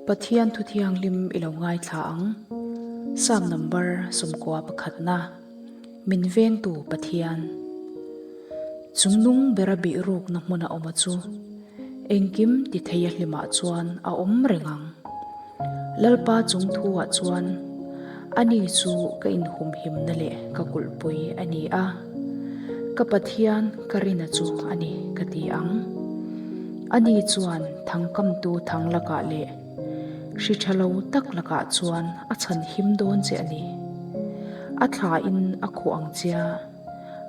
Pathian thu thianghlim i lo ngaithla ang. Psalm number 11 pakhatna, Min vengtu Pathian. Chungnung bera bih rukna hmuna awma chu engkim ti thei a hlimah chuan a awm reng ang. Lalpa chung thuah chuan ani chu ka inhumhimna leh ka kulhpui a ni a, ka Pathian ka rina chu a ni ka ti ang. Ani chuan thangkamtu thang lakah leh hri tha lo tak lakah chuan a chhan him dawn che a ni. A thlain a khuh ang chia.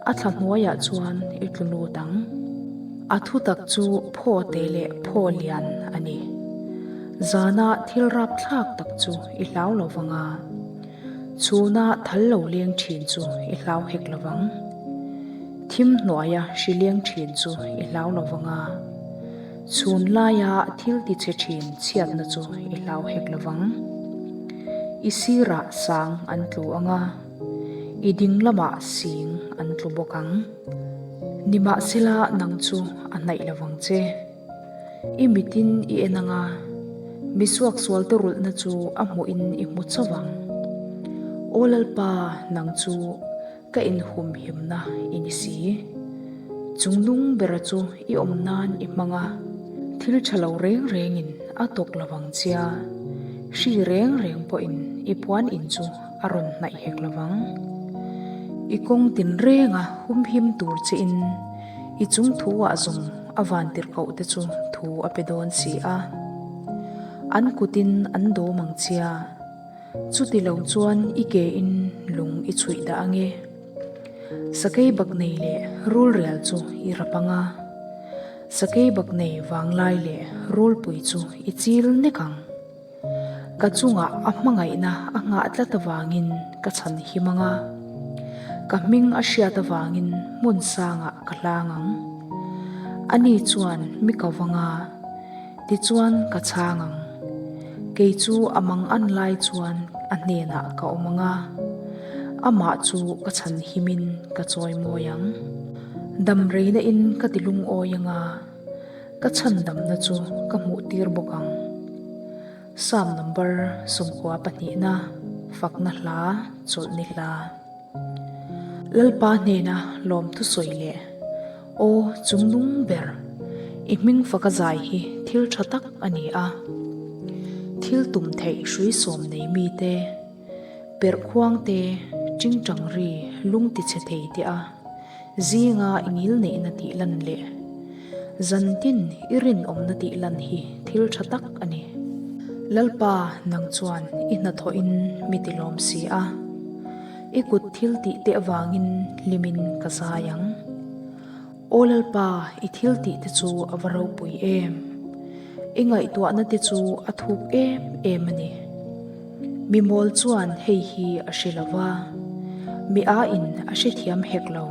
A thla hnuaiah chuan i tlu lut ang. A thutak chu phaw te leh phaw lian a ni. Zana thil rapthlak tak chu i hlau lo vang a, chhuna thal lo leng thin chu i hlau hek lo vang. Thim hnuaia hri leng thin chu i hlau lo vang a, chhun laia thil ti chhe thin chhiatna chu i hlau hek lo vang. I sirah sang an tlu ang a. I ding lamah sing an tlu bawk ang. Nimahsela nang chu a hnaih lo vang che. I mitin i en ang a, mi suaksualte rulhna chu a hmuhin i hmu chauh ang. Aw Lalpa, nang chu ka inhumhimna i ni si. Chungnung bera chu i awm nan i hmang a, thil tha lo reng rengin a tawk lo vang chia, hri reng reng pawhin i puan in chu a rawn hnaih hek lo vang. I kawng tinrenga humhim tur chiin i chung thu-ah zawng a vantirhkoh te chu thu a pe dawn si a. An kutin an dawm ang chia, chuti lo chuan i ke-in lung i chhuih dah ange. Sakei bak nei leh rulrial chu i rap ang a, sakei bak nei vanglai leh rulpui chu i chil nek ang. Ka chungah a hmangaihna a nghah tlat avangin ka chhan him ang a, ka hming a hriat avangin hmun sangah ka hlang ang. Ani chuan mi ko vang a, tichuan ka chhang ang. Kei chu a mang an lai chuan a hnenah ka awm ang a, amah chu ka chhan himin ka chawimawi ang. Damreina in ka ti lungawi ang a. Ka chhandamna chu ka hmuh tir bawk ang. Psalm number 90 pahnihna, Fakna hla, Chawlhni hla. Lalpa hnena lawmthu sawi leh Aw chungnung ber, i hming faka zai hi thil tha tak a ni a. Thil tum theih hrui sawm nei mite, perhkhuang te, tingtang ri lung tichhe thei te a. Zinga i ngilneihna tih lan leh zantin i rinawmna tih lan hi thil tha tak a ni. Lalpa, nang chuan i hnathawhin mi tilawm si a, i kut thil tih te avangin hlimin ka zai ang. Aw Lalpa, i thil tih te chu a va ropui em! I ngaihtuahna te chu a thuk em em a ni. Mi mawl chuan hei hi a hre lo va, mi aiin a hrethiam hek lo.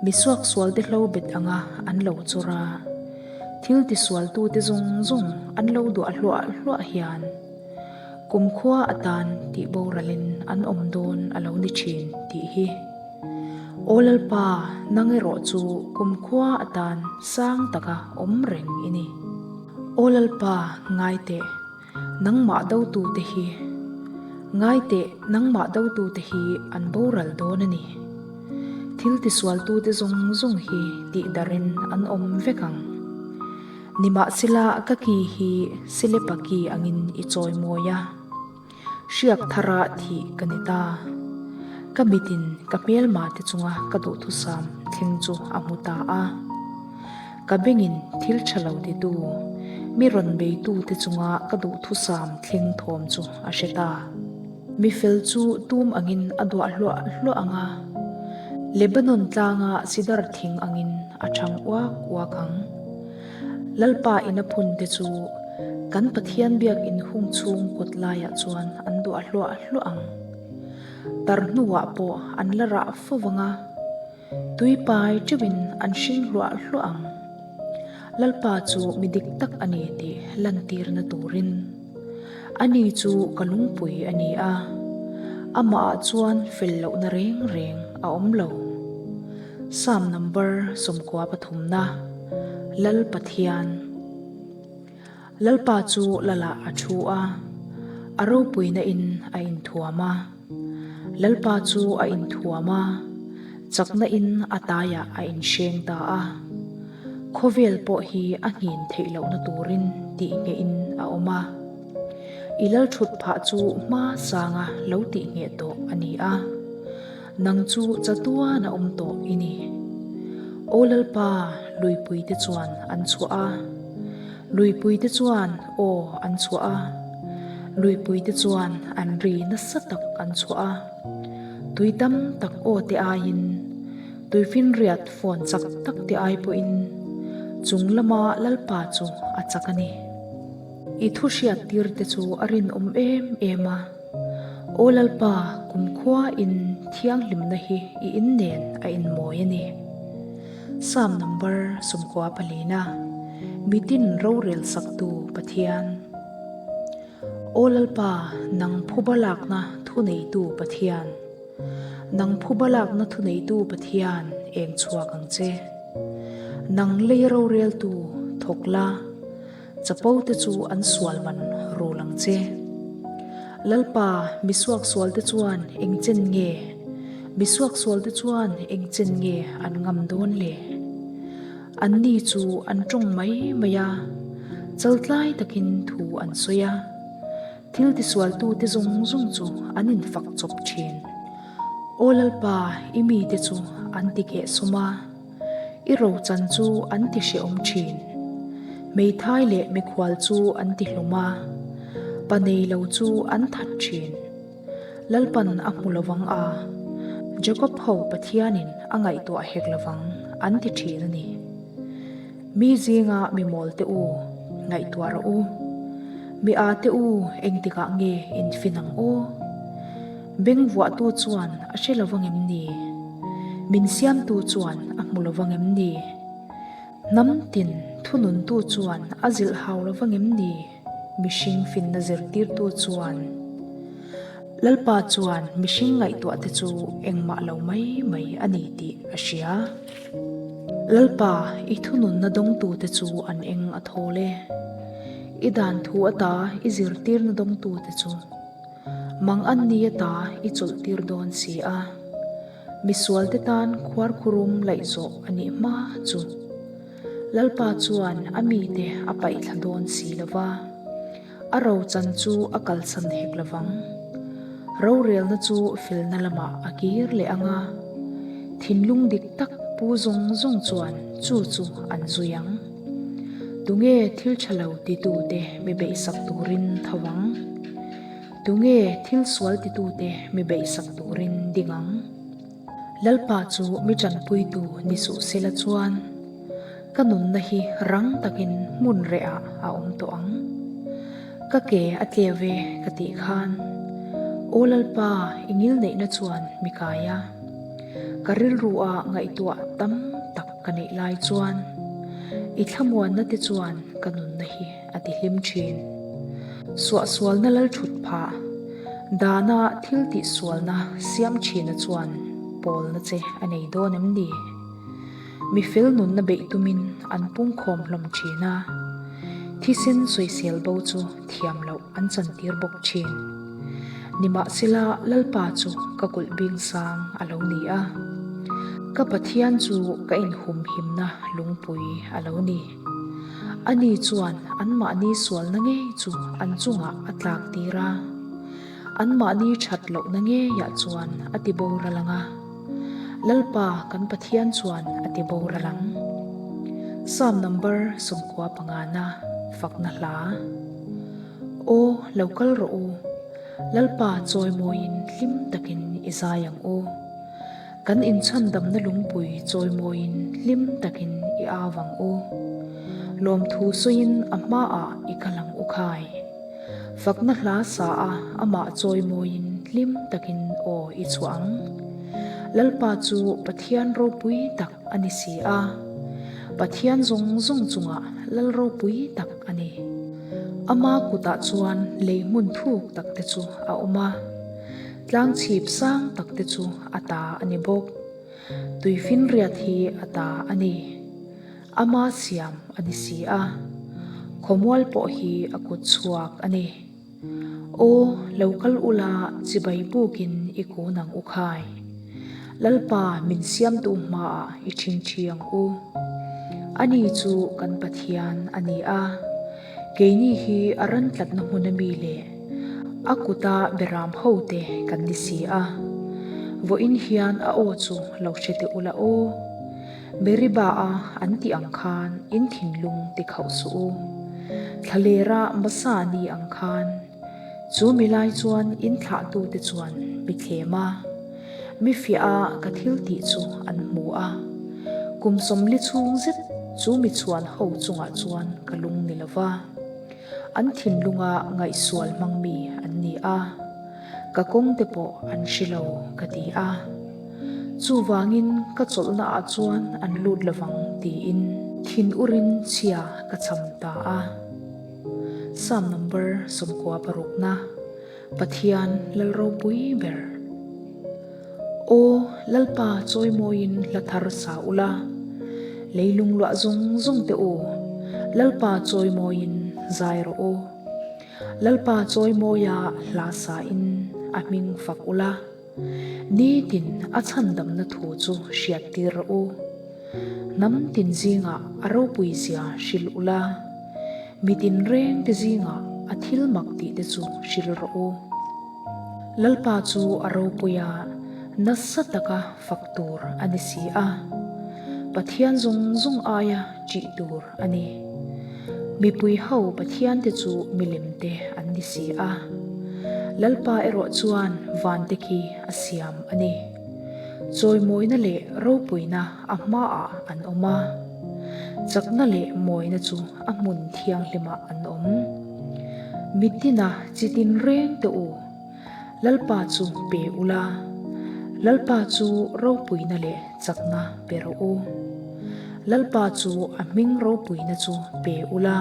Mi suaksualte hlo bet anga an lo chawr a, thil tisualtute zawng zawng an lo duah hluah hluah hian kumkhua atan tih boralin an awm dawn a lo ni thin tih hi. Aw Lalpa, nang erawh chu kumkhua atan sang taka awm reng i ni. Aw Lalpa, ngai teh. Nangmah dotute hi Ngai teh, nangmah dotute hi an boral dawn a ni. Thil tisualtute zawng zawng hi tihdarhin an awm vek ang. Nimahsela ka ki hi Silepa ki angin i chawi mawi a, hriak thara thih ka ni ta. Ka mitin ka hmelmate chunga ka duhthusam thleng chu a hmu ta a. Ka bengin thil tha lo titu, mi rawn beitute chunga ka duhthusam thleng thawm chu a hre ta. Mi fel chu tum angin a duah hluah hluah ang a, Lebanon tlanga sidar thing angin a thang uak uak ang. Lalpa ina phunte chu kan Pathian biakinn hung chhung kawt laiah chuan an duah hluah hluah ang. Tar hnuah pawh an la rah fo vang a. Tui pai teuhin an hring hluah hluah ang. Lalpa chu mi dik tak a ni tih lantirna turin. Ani chu ka lungpui a ni a, amahah chuan fel lohna reng reng a awm lo. Psalm number 93 na, Lal Pathian. Lalpa chu Lalah a thu a, a ropuina in a inthuam a. Lalpa chu a inthuam a, chakna in a taiah a inhreng ta a. Khawvel pawh hi a nghin theih lohna turin tih nghehin a awm a. I lal thut phah chu hma sanga lo tih ngheh tawh a ni a. Nang chu chatuan a awm tawh i ni. Aw Lalpa, luipui te chuan an chhuah a. Luipui te chuan aw an chhuah a. Luipui te chuan an ri nasa tak an chhuah a. Tui tam tak aw te aiin, tuifinriat fawn chak tak te ai pawhin chung lama Lalpa chu a chak a ni. I thu hriat tir te chu a rinawm em em a. Aw Lalpa, kumkhua in thianghlimna hi i in nen a inmawi a ni. Psalm number 90 palina, Mitin rorel saktu Pathian. Aw Lalpa, nang phuba lakna thuneitu Pathian. Nang phuba lakna thuneitu Pathian eng chhuak ang che. Nang lei roreltu thawk la. Chapo te chu an sual man rul ang che. Lalpa, mi suaksual te chuan eng chen nge? Mi suaksual te chuan eng chen nge an ngam dawn le? Anni chu an tawng mai mai a, chaltlai takin thu an sawi a. Thil tisualtute zawng zawng chu an infak chawp thin. Aw Lalpa, i mite chu an ti kehsawm a. I rochan chu an ti hrehawm thin. Hmeithai leh mikhual chu an ti hlawm a, pa nei lo chu an that thin. Lalpan a hmu lovang a, Jakob ho Pathianin a ngaihtuah hek lovang an ti thin a ni. Mi zinga mi mawl te u, ngaihtuah rawh u. Mi â te u, engtikah nge in fin ang aw? Beng vuahtu chuan a hre lo vang em ni? Min siamtu chuan a hmu lo vang em ni? Hnam tin thununtu chuan a zilh hau lo vang em ni? Mihring finna zirtirtu chuan Lalpa chuan mihring ngaihtuah te chu engmah lo mai mai a ni tih a hria. Lalpa, i thununna dawngtute chu an eng a thawl e. I dan thu ata i zirtirna dawngtute chu. Mang an ni ata i chawlh tir dawn si a, misualte tan khuarkhurum laih zawh a nih hma chu. Lalpa chuan a mite a paih thla dawn si lo va, a rochan chu a kalsan hek lo vang. Rorelna chu felna lamah a kir leh ang a, thinlung dik tak pu zawng zawng chuan chu chu an zui ang. Tunge thil tha lo titute mi beihsak turin tho ang? Tunge thil sual titute mi beihsak turin ding ang? Lalpa chu mi tanpuitu ni suh sela chuan ka nunna hi rang takin hmun rehah a awm tawh ang. Ka ke a tle ve ka tih khan, Aw Lalpa, i ngilneihna chuan mi kai a. Ka rilru ah ngaihtuah tam tak ka neih lai chuan i thlamuanna te chuan ka nunna hi a ti hlim thin. Suahsualna lal thut phah, dana thil tihsualna siam thina chuan pawlna che a nei dawn em ni? Mi fel nunna beih tumin an pungkhawm hlawm thin a, thisen sawisel bo chu thiam loh an chantir bawk thin. Nimahsela Lalpa chu ka kulh bing sang a lo ni a, ka Pathian chu ka inhumhimna lungpui a lo ni. Ani chuan anmahni sualna ngei chu an chungah a tlak tir a, anmahni that lohna ngeiah chuan a ti boral ang a. Lalpa kan Pathian chuan a ti boral ang. Psalm number 90 pangana fakna hla. Aw, lo kal rawh u, Lalpa chawimawiin hlim takin i zai ang u. Kan inchhandamna lungpui chawimawiin hlim takin i au ang u. Lawmthu sawiin a hmaah i kal ang u khai. Fakna hla sa a amah chawimawiin hlim takin aw i chhuah ang. Lalpa chu Pathian ropui tak a ni si a, Pathian zawng zawng chungah Lal ropui tak a ni. Ama kutah chuan lei hmun thuk tak te chu a awm a, tlang chhip sang tak te chu a ta a ni bawk. Tuifinriat hi a ta a ni. Ama siam a ni si a. Khawmual pawh hi a kut chhuak a ni. Aw, lo kal ula chibai bukin i kun ang u khai. Lalpa min siamtu hmaah i ṭhingṭhi ang u. Ani chu kan Pathian a ni a, keini hi a ran tlatna hmun ami leh a kuta beram hote kan ni si a. Vawiin hian a aw chu lo hre teh ula aw. Meribah-a an tih ang khan in thinlung ti khauh suh u. Thlalera Masa ni ang khan chu mi lai chuan in thlahtute chuan mi thlem a, mi fiah a ka thil tih chu an hmu a. Kum 40 chhung zet chu mi chhuan ho chungah chuan ka lung ni lo va, an thinlunga ngaihsual hmang mi an ni a. Ka kawng te pawh an hre lo ka ti a, chuvangin ka chawlhna ah chuan an lut lovang tiin thin urin chhia ka cham ta a. Psalm number 96 na, Pathian Lal ropui ber. Aw Lalpa chawimawiin hla thar sa ula, leilung luah zawng zawng te u, Lalpa chawimawiin zai rawh u. Lalpa chawimawia hla sain a hming fak ula, nitin a chhandamna thu chu hriattir rawh u. Hnam tin zingah a ropui zia hrilh ula, mi tinreng te zingah a thil mak tih te chu hrilh rawh u. Lalpa chu a ropuia nasa taka fak tur a ni si a, Pathian zawng zawng aia ṭih tur a ni. Mipui ho Pathian te chu milem te an ni si a, Lalpa erawh chuan van te khi a siam a ni. Chawimawina leh ropuina a hmaah an awm a, chakna leh mawina chu a hmun thianghlimah an awm. Mitina chi tinreng te u, Lalpa chu pe ula, Lalpa chu ropuina leh chakna pe rawh u. Lalpa chu a hming ropuina chu pe ula,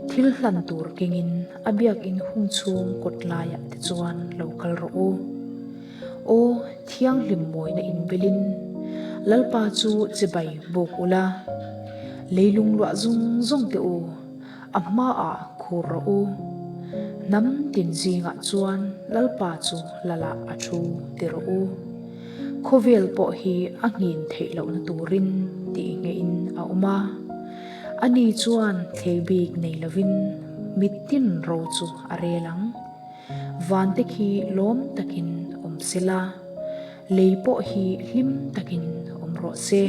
thil hlan tur kengin a biakin hung chhung kawt laiah te chuan lo kal rawh u. Aw, thianghlim mawina inbelin Lalpa chu chibai bawk ula, leilung luah zawng zawng teh u. A hmaah khur rawh u. Hnam tin zingah chuan Lalpa chu Lalah a thu ti rawh u. Khawvel pawh hi a nghin theih lohna turin tih ngeihin a awm a. Ani chuan thlei bik nei lovin mittin ro chu a rel ang. Vante khi lawm takin awm sela, lei pawh hi hlim takin awm rawh se.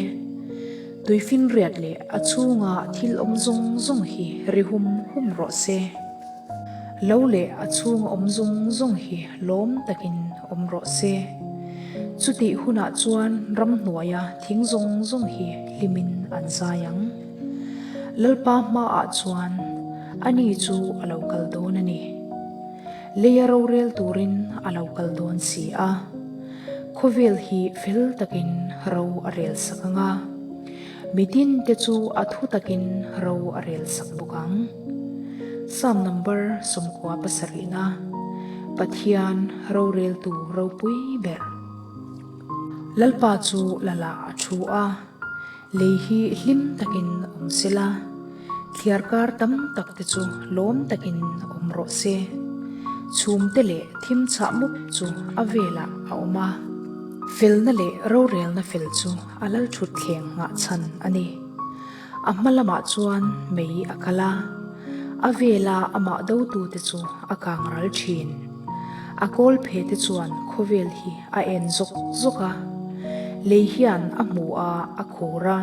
Tuifinriat leh a chhunga thil awm zawng zawng hi ri hum hum rawh se. Lo leh a chhunga awm zawng zawng hi lawm takin awm rawh se. Chutih hunah chuan ramhnuaia thing zawng zawng hi hlimin an zai ang. Lalpa hmaah chuan ani chu a lo kal dawn a ni. Leia rorel turin a lo kal dawn si a. Khawvel hi fel takin ro a rel sak ang a, mitin te chu a thu takin ro a rel sak bawk ang. Psalm number 97 na, Pathian roreltu ropui ber. Lalpa chu Lalah a thu a. Lei hi hlim takin awm sela, thliarkar tam tak te chu lawm takin awm rawh se. Chhum te leh thim chhah mup chu a velah a awm a. Felna leh rorelna fel chu a lal thut thleng nghah chhan a ni. A hma lamah chuan mei a kal a, a vela amah dotute chu a kang ral thin. A kawl phe te chuan khawvel hi a en zawk zawk a, lei hian a hmu a, a khur a.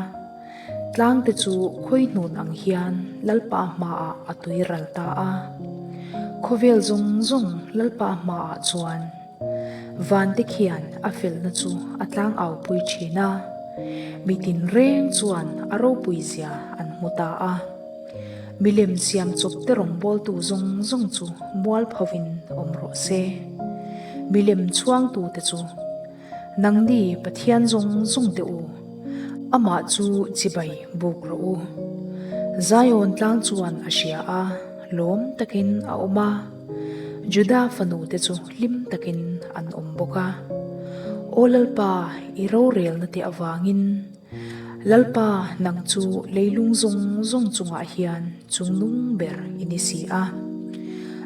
Tlang te chu khawi hnun ang hian Lalpa hmaah a tui ral ta a. Khawvel zawng zawng Lalpa hmaah chuan van te khian a felna chu a tlang au pui thin a, mi tinreng chuan a ropui zia an hmu ta a. Milem siam chawp te rawngbawltu zawng zawng chu mual phovin awm rawh se. Milem chhuangtute chu, Nangni Pathian zawng zawng te u, amah chu chibai buk rawh u. Zion tlang chuan a hria a, lawm takin a awm a, Juda fanu te chu hlim takin an awm bawk a. Aw Lalpa, i rorelna te avangin. Lalpa, nang chu leilung zawng zawng chungah hian chungnung ber i ni si a.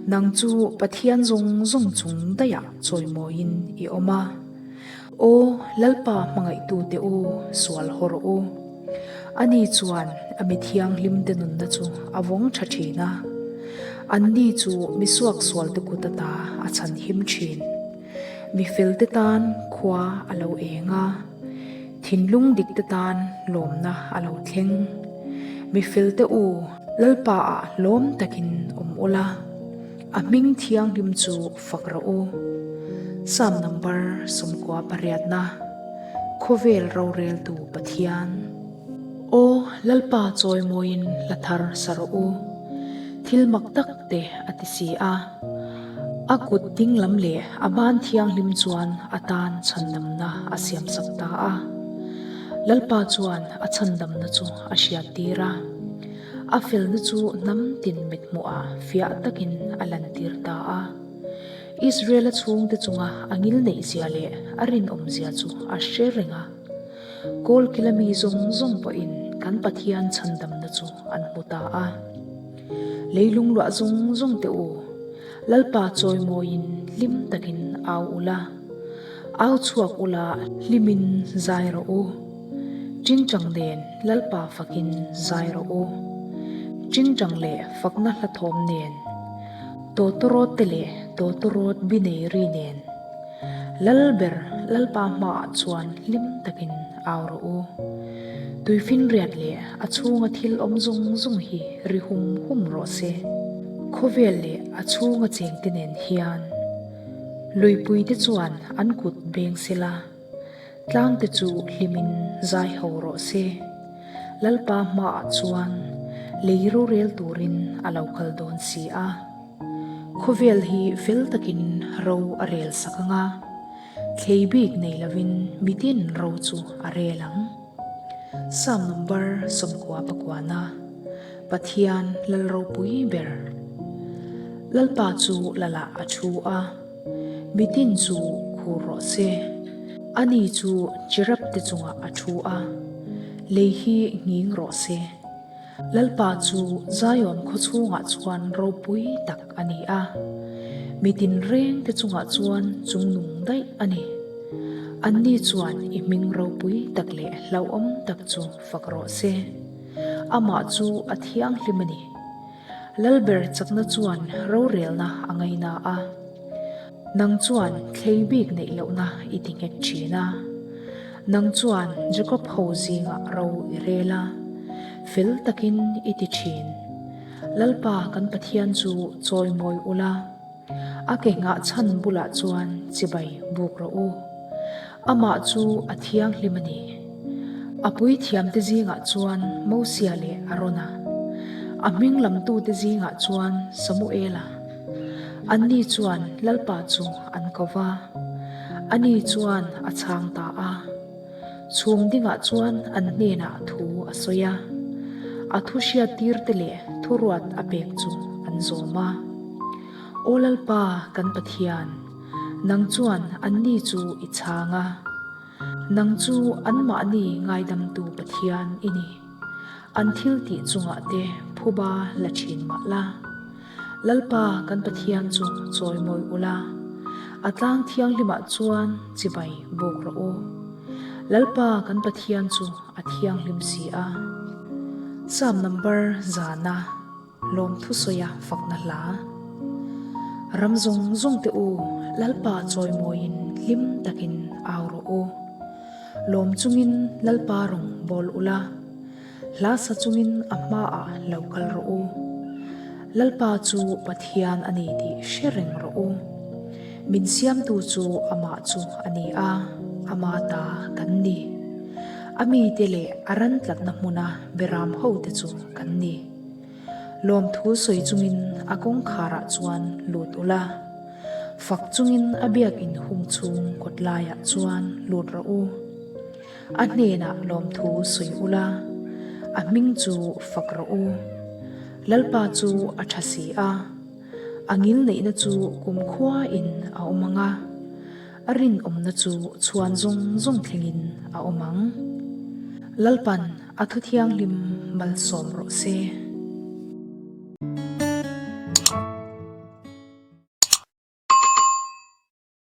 Nang chu Pathian zawng zawng chung daihah chawimawiin i awm a. Aw, Lalpa hmangaihtute u, sual haw rawh u. Ani chuan a mi thianghlimte nunna chu a vawng tha thin a, anni chu mi suaksualte kut ata a chhanhim thin. Mi felte tan khua a lo eng a, thinlung dikte tan lawmna a lo thleng. Mi felte u, Lalpaah hlawm takin awm ula, a hming thianghlim chu fak rawh u. Psalm number 18na, Khawvel roreltu Pathian. Aw, Lalpa chawimawiin hla thar sa rawh u. Thil mak tak te a ti si a. A kut ding lam leh a ban thianghlim chuan a tan chhandamna a siamsak ta a. Lalpa chuan a chhandamna chu a hriattir a. A felna chu hnam tin mithmuhah fiah takin a lantir ta a. Israel-a chhungte chunga a ngilneihzia leh a rinawmzia chu a hre reng a. Kawlkila mi zawng zawng pawhin kan Pathian chhandamna chu an hmu ta a. Leilung luah zawng zawng teh u, Lalpa chawimawiin hlim takin au ula, au chhuak ula hlimin zai rawh u. Tingtang nen Lalpa fakin zai rawh u. Tingtang leh fakna hlathawm nen, tawtawrawt te leh tawtawrawt bi nei ri nen. Lalber Lalpa hmaah chuan hlim takin au rawh u. Tuifinriat leh a chhunga thil awm zawng zawng hi ri hum hum rawh se. Khawvel leh a chhunga chengte nen hian luipuite chuan an kut beng sela, tlangte chu hlimin zai ho rawh se. Lalpa hmaah chuan lei rorel turin a lo kal dawn si a. Khawvel hi fel takin ro a rel sak ang a, thlei bik nei lovin mitin ro chu a rel ang. Psalm number 99, Pathian Lal ropui ber. Lalpa chu Lalah a thu a, mitin chu khur rawh se. Ani chu cherub te chungah a thu a, lei hi nghing rawh se. Lalpa chu Zion khaw chhungah chuan ropui tak a ni a, mi tinrengte chungah chuan chungnung daih a ni. Anni chuan i hming ropui tak leh hlauhawm tak chu fak rawh se. Amah chu a thianghlim a ni. Lalber chakna chuan rorelna a ngaina a. Nang chuan thlei bik neih lohna i ti nghet thin a. Nang chuan Jakob ho zingah ro i rel a, fel takin i ti thin. Lalpa kan Pathian chu chawimawi ula, a ke nghah chhan bulah chuan chibai buk rawh u. Amah chu a thianghlim a ni. A puithiamte zingah chuan Mosia leh Arona, a hming lamtute zingah chuan Samuela. Anni chuan Lalpa chu an ko va, ani chuan a chhang ta a. Chhum dingah chuan an hnenah thu a sawi a, a thu hriattirte leh thuruat a pek chu an zawm a. Aw Lalpa kan Pathian, nang chuan anni chu i chhang a, nang chu anmahni ngaidamtu Pathian i ni. An thiltih chungah te phuba la thin mah la. Lalpa kan Pathian chu chawimawi ula, a tlang thianghlimah chuan chibai buk rawh u. Lalpa kan Pathian chu a thianghlim si a. Psalm number zana lawmthu sawia fakna hla. Ram zawng zawng te u, Lalpa chawimawiin hlim takin au rawh u. Lawm chungin Lalpa rawng bawl ula. Hla sa chungin a hmaah lo kal rawh u. Lalpa chu Pathian a ni tih hre reng rawh u. Min siamtu chu amah chu a ni a, ama ta kan ni. A mite leh a ran tlatna hmuna beram hote chu kan ni. Lawmthu sawi chungin a kawngkharah chuan lut ula, fak chungin a biakinn hung chhung kawt laiah chuan lut rawh u. A hnenah lawmthu sawi ula, a hming chu fak rawh u. Lalpa chu a tha si a, a ngilneihna chu kumkhuain a awm ang a, a rinawmna chu chhuan zawng zawng thlengin a awm ang. Lalpan a thu thianghlim malsawm rawh se.